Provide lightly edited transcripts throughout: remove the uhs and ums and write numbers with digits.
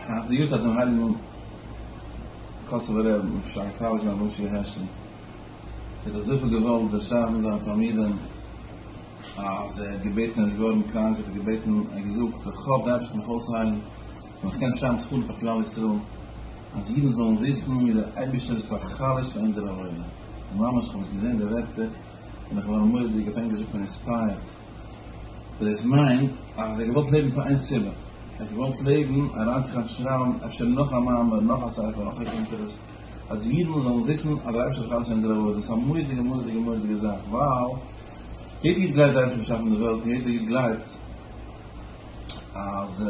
היינט די יארצייט פונעם הייליגן קאסובער רבי'ן רבי שרגא פייוויש בן רבי משה העשל האט אזויפיל געוואלט זיי שרייבן זיינע תלמידים אז ער האט געבעטן ער איז געווארן קראנק האט ער געבעטן ער האט געזאגט איך האף די אייבערשטער וועט מיך אויסהיילן און איך קען שרייבן ספרים פאר כלל ישראל אז אידן זאלן וויסן ווי דער אייבערשטער איז פאר'חלש'ט פאר אונזער עבודה ממש איך האב עס געזען די ווערטער בין איך געווארן מורא'דיג אויף ענגליש זאגט מען inspired. דאס מיינט אז ער האט געוואלט לעבן פאר איין סיבה, ער האט געוואלט לעבן אריינצוכאפן שרייבן אפשר נאך א מאמר, נאך א ספר, נאך א קונטרס, אז אידן זאלן וויסן אז דער אייבערשטער האט חלש אונזער עבודה, דאס איז א מורא'דיגע מורא'דיגע מורא'דיגע זאך, ווייל יעדער איד גלייבט דער אייבערשטער האט באשאפן די וועלט, און יעדער איד גלייבט אז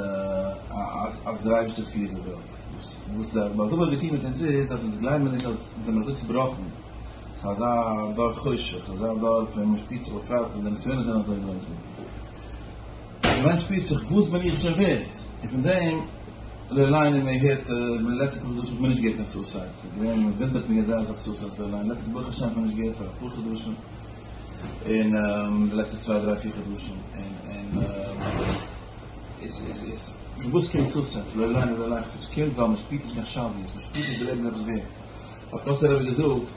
אז דער אייבערשטער פירט די וועלט. וואס דער בעל דבר האט געטון מיט אונז איז אז אונז גלייבן נישט אז אונז זעמיר אזוי צובראכן, ס'איז אזא דור חושך, ס'איז אזא דור פון מען שפירט זיך בפרט ווען די נסיונות זענען אזוי גרויס. דער מענטש שפירט זיך וואס בין איך שוין ווערט? און פון דעם לא עלינו מען הערט אין די לעצטע פאר חדשים האט מען נישט געהערט קיין suicides, ס'איז געווען אין ווינטער האט מען געהערט זייער אסאך suicides לא עלינו, לעצטנס ברוך השם האט מען נישט געהערט פאר אפאר חדשים, און די לעצטע צוויי דריי פיר חדשים, און איז איז איז פון וואס קומט suicide? לא עלינו לא עלינו, ס'קומט ווייל מען שפירט נישט קיין שוויות, מען שפירט נישט די לעבן איז עפעס ווערט. האט קאסובער רבי געזאגט,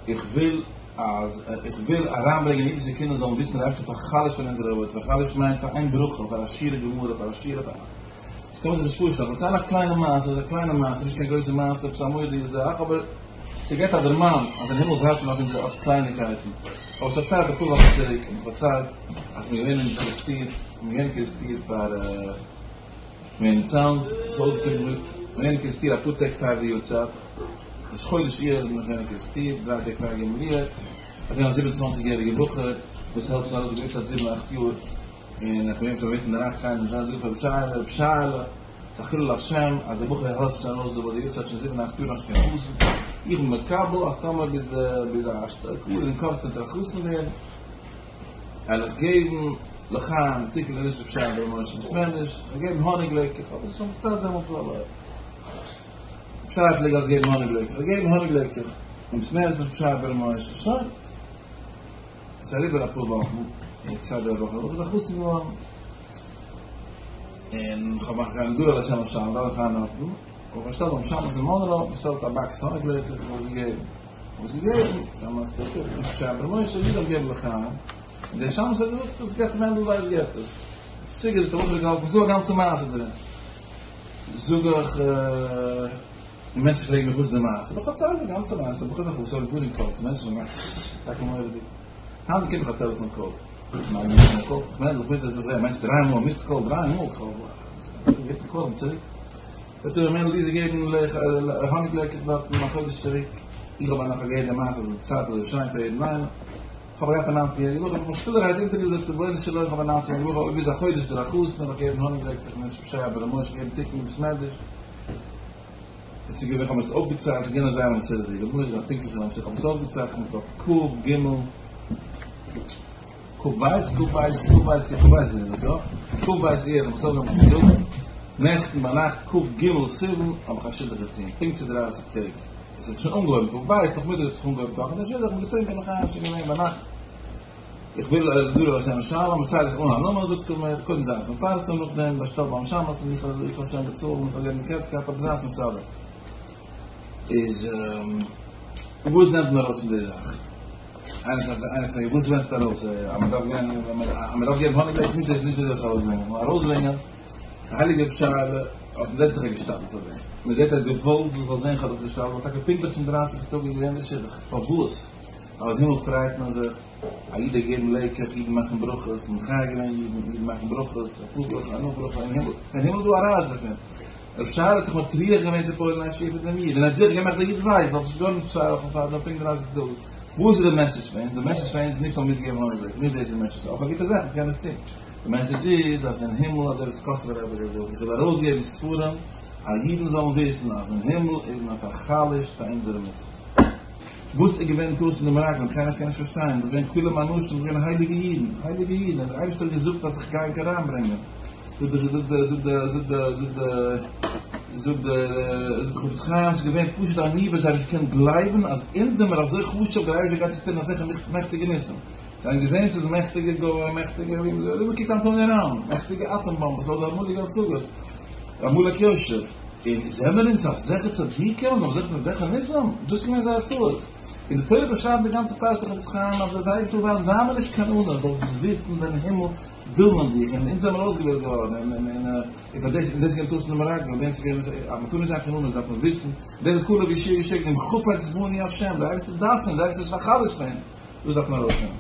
איך וויל אז איך וויל אריינברענגען אידישע קינדער זאלן וויסן דער אייבערשטער פאר'חלש'ט פון אונזערע אבות, פאר'חלש'ט מיינט פאר איין ברכה, פאר א שיעור גמרא, פאר א שיעור פאר דאס קען מען זיך נישט פארשטעלן, פארצייל א קליינע מעשה, איז א קליינע מעשה, נישט קיין גרויסע מעשה, עפעס א מורא'דיגע זאך, אבער ס'געבט א דערמאן אז אין הימל ווארט מען אויף אונזערע אויף קלייניקייטן. כ'האב עס פארציילט אפאר וואכן צוריק, און איך פארצייל אז מ'איז געווען אין קערעסטיר, מ'איז געווען אין קערעסטיר פאר. ווען צאנז איז אויסגעקומען געווען אין קערעסטיר אפאר טעג פאר די יארצייט, ראש חודש אייר איז מען געווען אין קערעסטיר, דריי טעג פאר ג' אייר, איז געווען א זיבן און צוואנציג יעריגע בחור וואס העלפט שוין ארויס די יארצייט זיבן אכט יאר, און איך בין געווען אינמיטן די נאכט גיין און זאגן פאר רבי שייעלע, רבי שייעלע, ס'איז א חילול השם אז דער בחור העלפט שוין ארויס דא ביי די יארצייט שוין זיבן אכט יאר נאכנישט קיין חתן, איך בין מקבל אז טאמער ביז ביז א שטיקל אין קורצן וועט ער א חתן ווערן. וועל איך געבן לחיים תיקון לנישט רב שייע בר' משה וואס מער נישט, איך וועל געבן האניג לעקעך, איך האב עס שוין פארציילט דעמאלטס אבער רב שייע פלעג אלס געבן האניג לעקעך, איך וועל געבן האניג לעקעך, און וואס מער איז נישט רב שייע בר' משה, שוין. עס איז אריבער אפאר וואכן, און צוויי דריי וואכן דערנאך איז א חתן געווארן, און איך האב מיך קיין גדול על השם השם, דארף איך איינהאלטן, האב איך באשטעלט ביים שמש אין מאנרא, באשטעלט א box האניג לעקעך, איך האב עס געגעבן. האב עס געגעבן, זיי האבן א sticker, נישט ר' שייע בר' משה, איד האב געגעבן לחיים, און דער שמש האט געזאגט דאס געט מענדל ווייס געט עס, סיגוט האט אויך געהאלפן, ס'איז דא א גאנצע מעשה דערין, זאג איך, און מענטשן פרעגן מיך וואס איז די מעשה, איך פארצייל די גאנצע מעשה, בחור זיך וואס האב איך גאר אין קאפ, מענטשן זאגן טאקע מורא'דיג, היינט באקום איך א טעלעפאן call, מיין קאל, מענדל איך בין דער זאגט דער מענטש דריי מאל, missed call דריי מאל, איך האב געהערט די call צוריק. האט ר' מענדל ליזער געגעבן האניג לעקעך דארטן א חודש צוריק, איך האב נאך געהערט די מעשה אז די צייט איז אזוי שיין פאר יעדן איינעם, איך האב געהאט א ניינצן יעריגע בחור, האב איך מיך שטילערהייט אונטערגעזאגט רבונו של עולם איך האב א ניינצן יעריגע בחור אויב ביז א חודש איז ער א חתן וועל איך געבן האניג לעקעך מענטש פשעי אבער ר' משה געבן תיקון אין בית מדרש, עס איז געווען איך האב עס אויפגעצייכנט, איך בין געווען זייער א מסודר'דיגער בחור, א פונקטליכער מענטש, איך האב עס אויפגעצייכנט אויף ק ג. כ ב, כ ב, כ ב, כ ב איז יא? כ ב אייר האב איך אויך געזאגט נעכטן ביינאכט כ ג סיוון האב איך א שידוך געטון, פונקט צו דרייסיג טעג, עס האט שוין אנגעהויבן כ ב, נאכמיטאג האט זיך אנגעהויבן קאכן דער שידוך, מ'האט געטרינקען לחיים שוין געווען ביינאכט, איך וויל דורך השם שלום, מ'ציילט עס אן א נאמען זאגט ער מיר, קודם זיי עס מפרסם נאכדעם באשטעל ביים שמש און איך וועל שוין באצאלן, איך וועל געבן credit card אבער זיי עס מסדר. איז וואס נעמט מען ארויס פון די זאך? איינער פרעגט וואס נעמסטו ארויס? אז מען דארף גיין אז מען דארף געבן האניג לעקעך נישט דאס נישט דאס זאל איך ארויסברענגען נאר ארויסברענגען די הייליגע רב שייעלע האט עטליכע געשטאפלט פאר דעם מען זעט אז געוואלד וואס זאל זען כ'האב דאך געשטאפלט ווייל טאקע פונקטליך צום דרייסיגסטן טאג איז געווען די שידוך פארוואס? ווייל אין הימל פרייט מען זיך א איד האט געגעבן לעקעך אידן מאכן ברכות מחיה געווען אידן אידן מאכן ברכות אפאר ברכה א נאך ברכה אין הימל אין הימל איז דא א רעש דערפון רב שייעלע האט זיך מטריח געווען צו פועל'ן א שיעור פאר דעם איד און ער האט זיכער געמאכט דער איד ווייסט ווייל ס'איז גארנישט צוויי וואכן פאר דעם פונקט דרייסיג טאג. וואס איז די message פאר אונז? די message פאר אונז איז נישט מ'מוז געבן האניג לעקעך, נישט דאס איז די message, אויך א גוטע זאך, מ'קען עס טון. די message איז אז אין הימל, אזוי ווי ס'קאסובער רבי האט געזאגט, איך וויל ארויסגעבן ספרים אז אידן זאלן וויסן אז אין הימל איז מען פאר'חלש'ט פאר אונזערע מצוות. וואס איז געווען טעות אין די מרגלים? קיינער קען נישט פארשטיין, זיי געווען כולם אנשים, זיי געווען הייליגע אידן, הייליגע אידן, און דער אייבערשטער האט געזאגט אז איך גיי ענק אריינברענגען. זאגט די זאגט די זאגט די זאגט די זאגט די זאגט די חפץ חיים ס'איז געווען פשוט עניוות זיי האבן נישט געקענט גלייבן אז אונז זעמער אזוי חשוב דער אייבערשטער גייט אונז טון אזעלכע מעכטיגע ניסים זיי האבן געזען ס'איז מעכטיגע גוים מעכטיגע ווי מ'זאגט קוקט אנטאני אריין מעכטיגע אטאם באמבעס לויט די אמאליגע השגות עמלק יושב. און זעמער אונז אזעלכע צדיקים? זעמער אזעלכע אזעלכע ניסים? דאס איז געווען זייער טעות. און די תורה באשרייבט די גאנצע פרשה דורך חפץ חיים אז דער אייבערשטער ווייל זיי מיר נישט קיין ענוים, זאלסט וויסן דעם הימל וויל מען דיך, און אונז זעמער אויסגעוועלט געווארן, און און און פאר דאס און דאס איז געווען טעות פון די מרגלים, און דאס איז געווען אז מען טאר נישט זיין קיין ענו דארף מען וויסן, דאס איז כלב יהושע יהושע אם חפץ בנו השם, דער אייבערשטער דארף אונז, דער אייבערשטער איז פאר'חלש'ט פאר אונז, דאס דארף מען ארויסנעמען.